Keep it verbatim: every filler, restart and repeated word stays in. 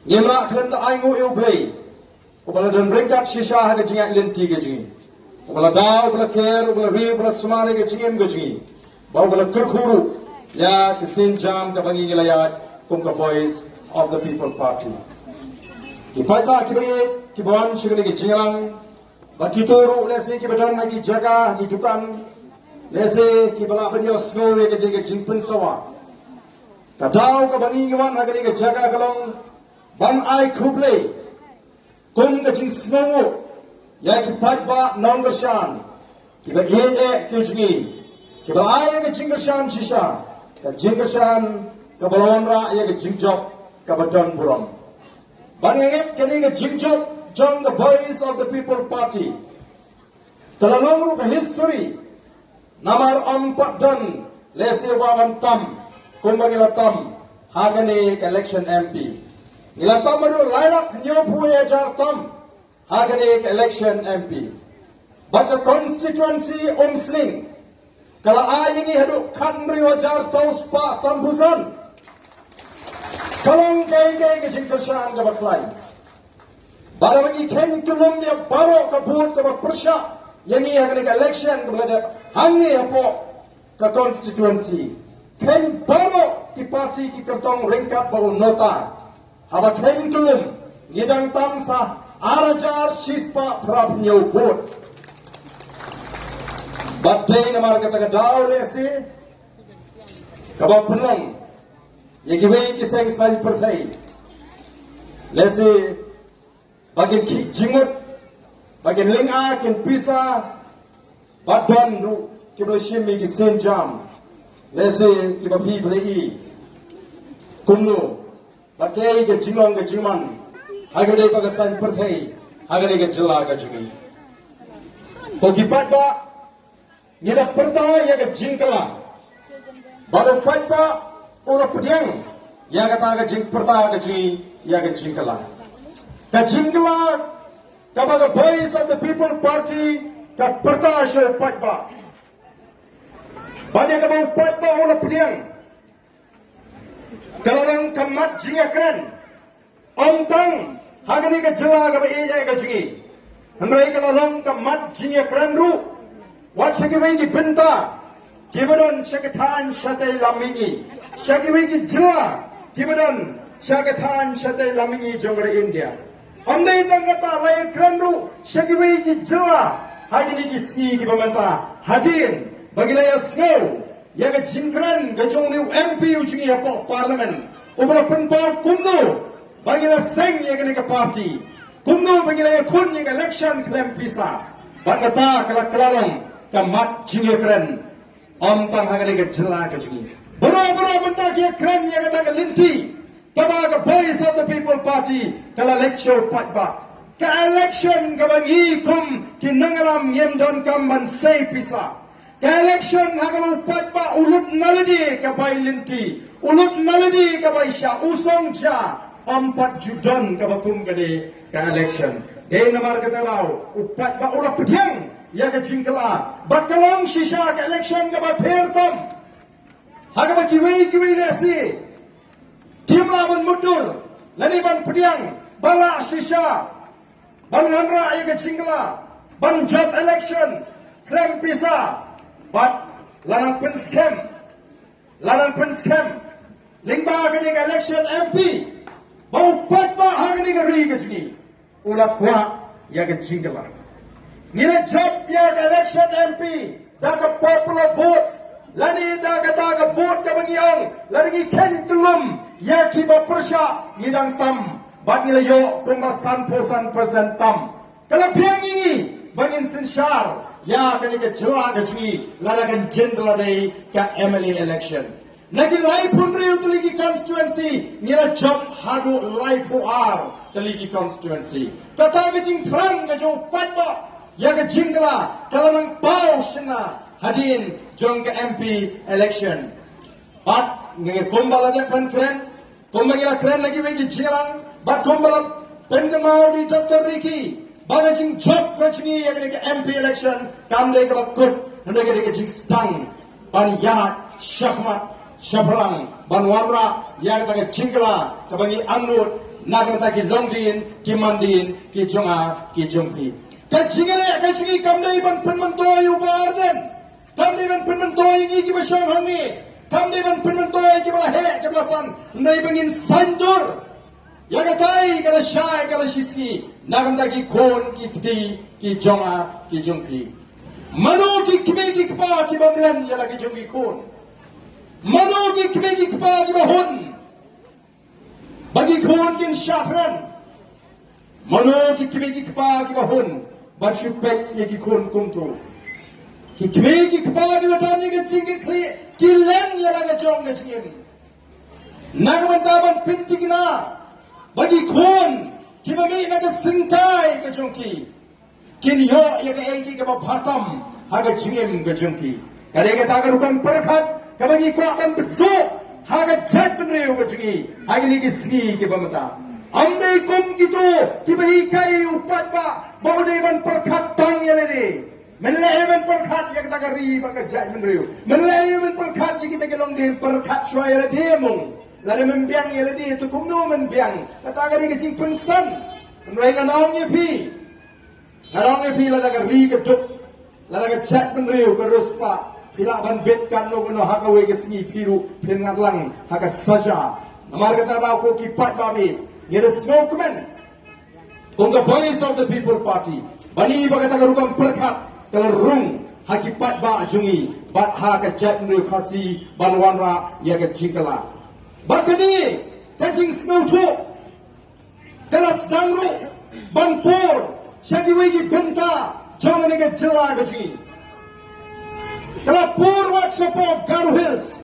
Ngim lah khlem da ainguh ïa U Blei, uba la don ryngkat shisha ha ka jingïaid lynti ka jong ngi, uba la daw, uba la ker, uba la ri, uba la sumar ïa ka jingim ka jong ngi, bad uba la kyrkhu ruh ïa ka sienjam kaba ngi la ïaid kum ka Voice of the People Party. Ki paidbah kiba ïeit kiba wan sha kane ka jingïalang, bad kito ruh lehse kiba don ha ki jaka, ha ki dukan, lehse kiba lah ban ïohsngew ïa ka jing, ka jingpynsawa. Ka daw kaba ngi ngi wan ha kane ka jaka ka long ban ai khublei kum ka jingsngewnguh ïa ki paidbah nongkyrshan kiba ïeit eh ki jong ngi, kiba ai ïa ka jingkyrshan shisha, ka jingkyrshan kaba la wanrah ïa ka jingjop kaba don burom. Bad nga ngeit kane ka jingjop jong ka Voice of the People Party ka la long ruh ka history, namar ym pat don lehse uba wan tam kumba ngi la tam ha kane ka election M P. Ngi la tam haduh lai lak hynñiewphew hajar tam ha kane ka election M P. Bad ka constituency Umsning ka la ai ïa ngi haduh khathynriew hajar saw spah sanphew san. Ka long kaei kaei ka jingkyrshan kaba khlaiñ. Bad haba ngi kheiñ kyllum ïa baroh ka vote kaba pyrshah ïa ngi ha kane ka election kaba la dep hangne hapoh ka constituency, kheiñ baroh ki party ki kyrtong ryngkat bad u nota. Haba kheiñ kyllum ngi dang tam sa ar hajar shispah phraphew hynñiew vote. Bad dei namar kata ka daw lehse kaba pynlong ïa kiwei ki seng saiñ pyrthei lehse ba kin khih jingmut, ba kin lynga, kin pisa, bad don ruh kiba la shim ïa ki sienjam lehse kiba phi ba la i kumno, bad kaei ka jinglong ka jingman ha kane ka saiñ pyrthei, ha kane ka jylla ka jong ngi. Ko ki paidbah, ngi la pyrta ïa ka jingkylla, bad u paidbah u la pdiang ïa kata ka jingpyrta ka jong ngi ïa ka jingkylla. Ka jingkylla kaba ka Voice of the People Party ka pyrta sha u paidbah, bad ïa kaba u paidbah u la pdiang, ka la long ka mat jingïakren. Ym tang ha kane ka jylla kaba ïeit ka jong ngi, hynrei ka la long ka mat jingïakren ruh wat sha kiwei ki bynta kiba don sha ki thaiñ shatei lam mihngi, sha kiwei ki jylla kiba don sha ki thaiñ shatei lam mihngi jong ka ri India. Ym dei tang kata, la ïakren ruh sha kiwei ki jylla ha kine ki sngi kiba mynta, hadien ba ngi la ïasngew ïa ka jingkren ka jong une u M P u jong ngi hapoh Parliament, uba la pynpaw kumno ba ngi la seng ïa kane ka party, kumno ba ngi la ïakhun ïa ka election khlem pisa. Bad kata ka la kylla long ka mat jingïakren, ym tang ha kane ka jylla ka jong ngi. Baroh baroh mynta ki ïakren ïa kata ka lynti kaba ka Voice of the People Party ka la leit sha u paidbah. Ka election kaba ngi kum ki nongïalam ngim donkam ban sei pisa. Ka election ha kaba u paidbah u lut na lade ka bai lynti, u lut na lade ka bai shah, u song jia, ym pat ju don kaba kum kane ka election. Dei namar kata ruh u paidbah u la pdiang ïa ka jingkylla, bad ka long shisha ka election kaba pher tam. Ha kaba kiwei kiwei lehse kim lah ban mutdur lane ban pdiang ba lah shisha ban wanrah ïa ka jingkylla, ban jop election khlem pisa. Bad la nang pynskhem, la nang pynskhem lyngba kane ka election M P ba u paidbah ha kane ka ri ka jong ngi u la kwah ïa ka jingkylla. Ngi la jop ïa ka election M P da ka popular votes lane da kata ka vote kaba ngi ong, lada ngi kheiñ kyllum ïa kiba pyrshah, ngi dang tam bad ngi la ïoh kumba sanphew san percent tam. Ka la pdiang ïa ngi ba ngin synshar ïa kane ka jylla ka jong ngi lada kan jin da la dei ka M L A election. Na ki laiphew hynriew tylli ki constituency ngi la jop haduh laiphew ar tylli ki constituency. Kata ka jingthrang ka jong u paidbah ïa ka jingkylla ka la nang paw shynna hadien jong ka M P election. Bad ngi kumba la dep ban kren, kumba ngi la kren na kiwei ki jingïalang, bad kumba la pynkynmaw da i Doctor Ricky, ba ka jingjop ka jong ngi ïa kane ka M P election kam dei kaba kut, hynrei ka dei ka jingsdang ban ïaid shakhmat shaphrang ban wanrah ïa kata ka jingkylla kaba ngi angnud Na ka bynta ki longdien, ki mandien, ki jong nga, ki jong phi. Ka jingïaleh ka jong ngi kam dei ban pynmyntoi ïa u Bah Ardent. Kam dei ban pynmyntoi ïa ngi kiba shong hangne. Kam dei ban pynmyntoi ïa kiba la heh, kiba la san. Hynrei ba ngin saiñdur ïa katai ka la shai, ka la shisngi. Na ka bynta ki khun, ki kti, ki jong nga, ki jong phi. Mano ki kmie ki kpa kiba mlien ïa la ki jong ki khun? Mano ki kmie ki kpa kiba hun ba ki khun kin shah kren? Mano ki kmie ki kpa kiba hun ban shu peit ïa ki khun kumto? Ki kmie ki kpa kiba don ïa ka jingkitkhlieh ki len ïa la ka jong ka jingim. Na ka bynta ban pynthikna ba ki khun kiba mih na ka syngkai ka jong ki kin ïoh ïa kaei kaei kaba bha tam ha ka jingim ka jong ki. Ka dei kata ka rukom pyrkhat kaba ngi kwah ban pynsuh ha ka jaitbynriew ka jong ngi ha kine ki sngi kiba mynta. Ym dei kum kito kiba hikai ïa u paidbah ba u dei ban pyrkhat tang ïa lade. Men leh ïa men pyrkhat ïa kata ka ri bad ka jaitbynriew. Men leh ïa men pyrkhat ïa kita ki longdien, pyrkhat shuwa ïa lade mo. Lada men biang ïa lade to kumno men biang? Kata ka dei ka jingpynksan. Hynrei ngan ong ïa phi, ngan ong ïa phi, lada ka ri ka duk, lada ka jaitbynriew ka riewspah, phi lah ban bit katno katno ha kawei ka sngi phi ruh phin ngat lang ha ka saja. Namar kata daw ko ki paidbah, ngi da sngewkmen kum ka Voice of the People Party ban ïohi ba kata ka rukom pyrkhat ka la rung ha ki paidbah jong ngi bad ha ka jaitbynriew Khasi ban wanrah ïa ka jingkylla. Bad kane ka jingsngewthuh ka la sdang ruh ban pur sha kiwei ki bynta jong kane ka jylla ka jong ngi. Ka la pur wat shapoh